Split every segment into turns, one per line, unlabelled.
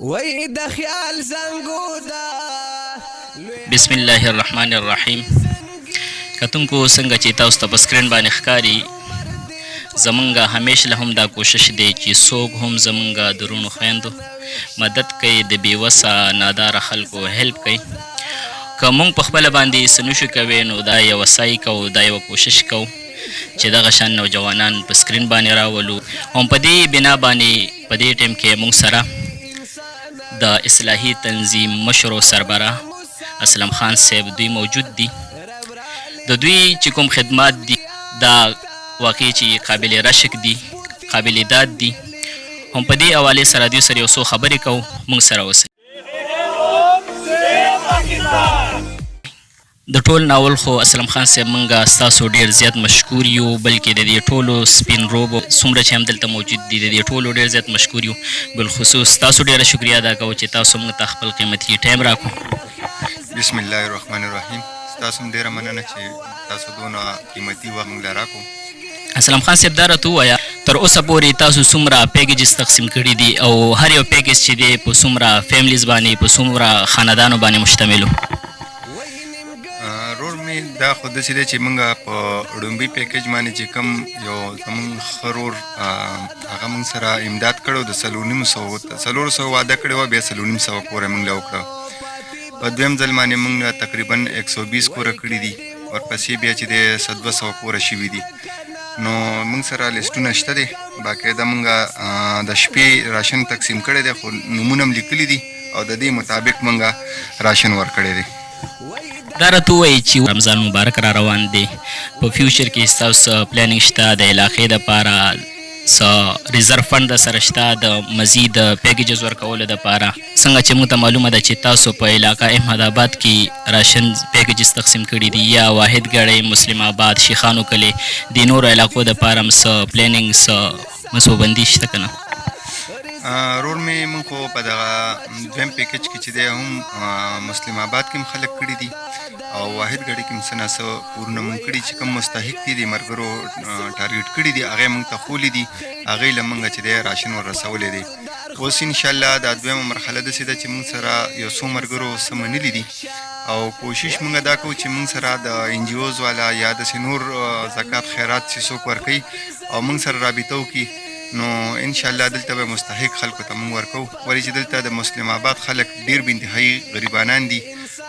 وای د خیال زنګو دا.
بسم الله الرحمن الرحیم. کتونکو، څنګه چې تاسو ته په سکرین باندې ښکاري، زمونږ همیش له هم دا کوشش دی چې څوک هم زمونږ د وروڼو خویندو مدد کوي، د بې وسه ناداره خلکو هیلپ کوي. که مونږ په خپله باندې څه نشو کوی، نو دا یوه سعی کوو، دا یوه کوشش کوو چې دغه شان نوجوانان په سکرین باندې راولو. هم په دې بنا باندې په دې ټیم کې مونږ سره د اصلاحي تنظیم مشر او سربراه اسلم خان صاحب دوی موجود دي. د دوی چې کوم خدمات دي، دا واقعي چې قابل رشک دي، قابل داد دي. هم په دې حوالې سره دوی سره یو څو خبرې کوو. مونږ سره اوسئ. د ټول ناول خو اسلم خان صاحب، مونږه ستاسو ډیر زیات مشکور یو، بلکې د دې ټولو سپین روبو څومره چې هم دلته موجود دي، د دې ټولو ډیر زیات مشکور یو. بالخصوص تاسو ډیره شکریا ادا کوو چې تاسو مونږ ته خپل قیمتي ټایم راکو.
بسم الله الرحمن الرحیم. ستاسو هم ډیره مننه چې تاسو دونه قیمتي وخت موږ له راکو.
اسلم خان صاحب، دا راته ووایه، تر اوسه پورې تاسو څومره پیکیجز تقسیم کړي دي او هر یو پیکیج چې دی په څومره فیملیز باندې، په څومره خاندانو باندې مشتمل و؟
رور می، دا خو داسې دی چې موږ په ړومبي پیکیج باندې چې کوم یو زمونږ ښه رور هغه موږ سره امداد کړو، د 450، 400 وعده کړې وه، بیا 450 کوره موږ له وکړه. په دویم ځل باندې موږ تقریبا 120 کوره کړي دي. ورپسې بیا چې دی څه 200 کوره شوي دي. نو موږ سره لیستونه شته دي. باقاعده موږ د شپې راشن تقسیم کړی دی، خو نومونه هم لیکلي دي او د دې مطابق موږ راشن ورکړی دی.
دا راته ووایي چې رمضان مبارک را روان دی، په فیوچر کې ستاسو پلانینګ شته؟ د علاقې دپاره څه ریزرو فنډ در سره شته د مزید پیکیجز ورکولو دپاره؟ څنګه چې موږ ته معلومه ده چې تاسو په علاقه احمد آباد کې راشن پیکیجز تقسیم کړي دي، یا واحد ګړۍ، مسلم آباد، شیخانو کلی، د نورو علاقو دپاره هم څه پلانینګ، څه منصوبه شته که نه؟
رور مې، مونږ خو په دغه دویم پیکج کې چې دی هم مسلم آباد کې هم خلک کړي دي او واحد ګړي کې هم څه ناڅه کورونه مونږ کړي. چې کوم مستحق دي، د مرګرو ټارګټ کړي دي، هغه مونږ ته ښولي دي، هغې له مونږ چې دی راشن ور رسولی دی. اوس انشاءالله دا دویمه مرحله داسې ده چې مونږ سره یو څو مرګرو څه منلي دي او کوشش مونږ دا کوو چې مونږ سره د این جي اوز والا یا داسې نور زکات خیرات چې څوک ورکوي او مونږ سره رابطه وکړي، نو ان شاء الله دلته به مستحق خلکو ته مونږ ورکو. ولې چې دلته د مسلم آباد خلک ډیر بې انتهایي غریبانان دي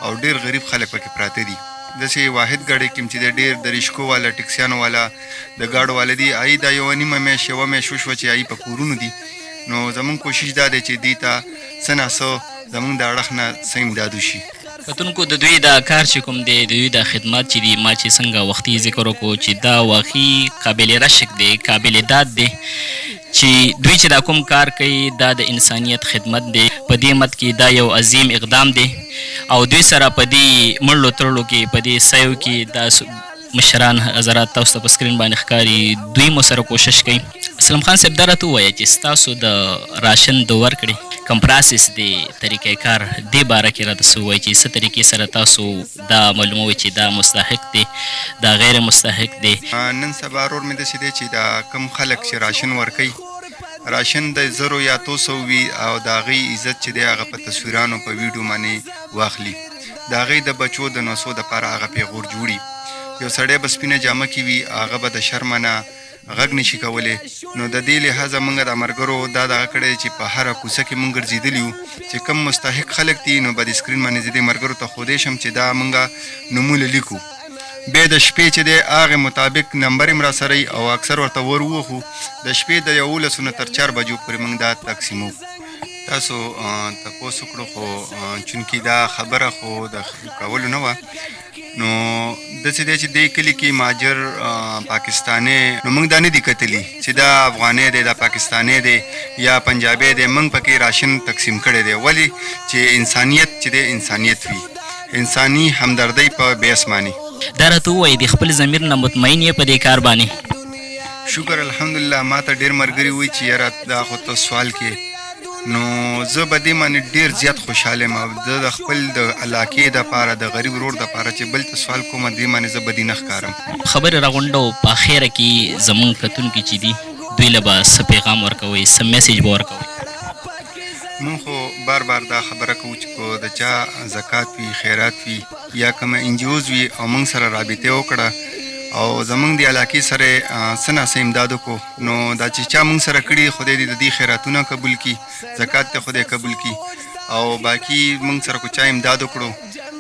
او ډیر غریب خلک پکې پراته دي. داسې واحد ګاډی کې چې ډیر د ریشکو والا، ټکسیانو والا، د ګاډو والا دي. آی دا یوه نیمه میاشت، یوه میاشت وشوه چې آی په کورونو دي. نو زمونږ کوشش دا دی چې دوی ته څه نا څه زمونږ د اړخ نه څه امداد وشي.
کتونکو، د دوی دا کار چې کوم دی، د دوی دا خدمات چې دي، ما چې څنګه وختي ذکر وکړو چې دا واقعي قابل رشک دی، قابل داد دی چې دوی چې دا کوم کار کوي، دا د انسانیت خدمت دی. په دې مت کې دا یو عظیم اقدام دی او دوی سره په دې مړلو ترړو کې، په دې سیو کې دا مشران حضرات تاسو ته په سکرین باندې ښکاري، دوی مو سره کوشش کوي. اسلم خان صاحب، دا راته ووایه چې ستاسو د راشن د ورکړې کوم پراسس دی، طریقه کار دې باره کې راته څه ووایي چې څه طریقې سره تاسو دا معلوموئ چې دا مستحق دی، دا غیر مستحق دی؟
نن سبا رور مې داسې دی چې دا کم خلک چې راشن ورکوي، راشن د زرو یا 200 وي او د هغې عزت چې دی هغه په تصویرانو، په ویډیو باندې واخلي. د هغې د بچو د نوسو دپاره هغه پیغور جوړي. یو سړی به سپینه جامه کې وي، هغه به د شرمه نه غږ نشي کولی. نو د دې لحاظه مونږ د مرګرو دا دغه کړی چې په هره کوڅه کې مونږ ګرځېدلي یو چې کم مستحق خلک دي، نو به د سکرین باندې زه دې مرګرو ته ښودی شم چې دا مونږ نومونه لیکو. بیا د شپې چې دی هغې مطابق نمبر هم راسره وي او اکثر ورته ور ووهو. د شپې د 11 نه تر 4 بجو پورې مونږ دا تقسیمو. تاسو تپوس وکړو، خو چونکې دا خبره خو د کولو نه وه، نو داسې دی چې دې کلي کې مهاجر پاکستانی، نو موږ دا نه دي کتلي چې دا افغانی دی، دا پاکستانی دی یا پنجابی دی. موږ پکې راشن تقسیم کړی دی، ولې چې انسانیت چې دی انسانیت وي، انساني همدردۍ په بیس باندې.
دا راته ووایي، د خپل ضمیر نه مطمئن یې په دې کار باندې؟
شکر الحمدلله. ما ته ډیر مرګري وایي چې یاره، دا خو ته سوال کې. نو زه به دې باندې ډیر زیات خوشحاله یم. زه د خپل د علاقې د پاره، د غریب ورور د پاره چې بل ته سوال کوم، دې باندې زه بدی نه ښکارم.
خبرې راغونډو، په اخره کې زمونږ کتونکي چې دي، دوی له به څه پیغام ورکوئ، څه میسج به ورکوئ؟
مونږ خو بار بار دا خبره کوو چې که د چا زکات وي، خیرات وي یا کومه این جي اوز وي او مونږ سره رابطه وکړه او زمونږ د علاقې سره څه نا څه امداد وکړو، نو دا چې چا مونږ سره کړي، خدای دې د دې خیراتونه قبول کړي، زکات دې خدای قبول کړي. او باقي مونږ سره کو چا امداد وکړو،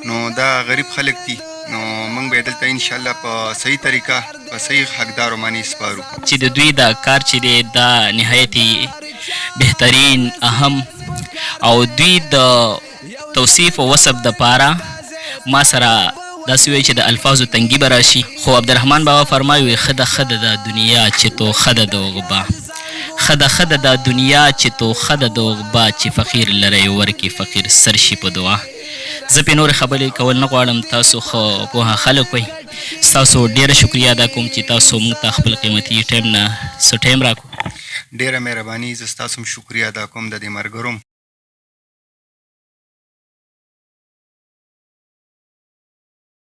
نو دا غریب خلک دي، نو مونږ به دلته ان شاء الله په صحیح طریقه په صحیح حقدارو باندې سپارو.
چې د دوی دا کار چې دی، دا نهایت بهترین، اهم او دوی د توصیف او وصف د پاره ما سره داسې وایي چې د الفاظو تنګي به راشي. خو عبدالرحمن بابا فرمایي وي، ښه ده ښه ده دا دنیا چې توښه ده د عقبا، ښه ده ښه ده دا دنیا چې توښه ده د عقبا، چې فقیر لره یې ورکړي، فقیر سر شي په دعا. زه پې نورې خبرې کول نه غواړم، تاسو ښه پوهه خلک وئ. ستاسو ډېره شکریه ادا کوم چې تاسو موږ ته خپل قیمتي ټایم نه څه ټایم راکړو.
ډیره مهرباني، زه ستاسو هم شکریه ادا کوم، د دې مرګرو.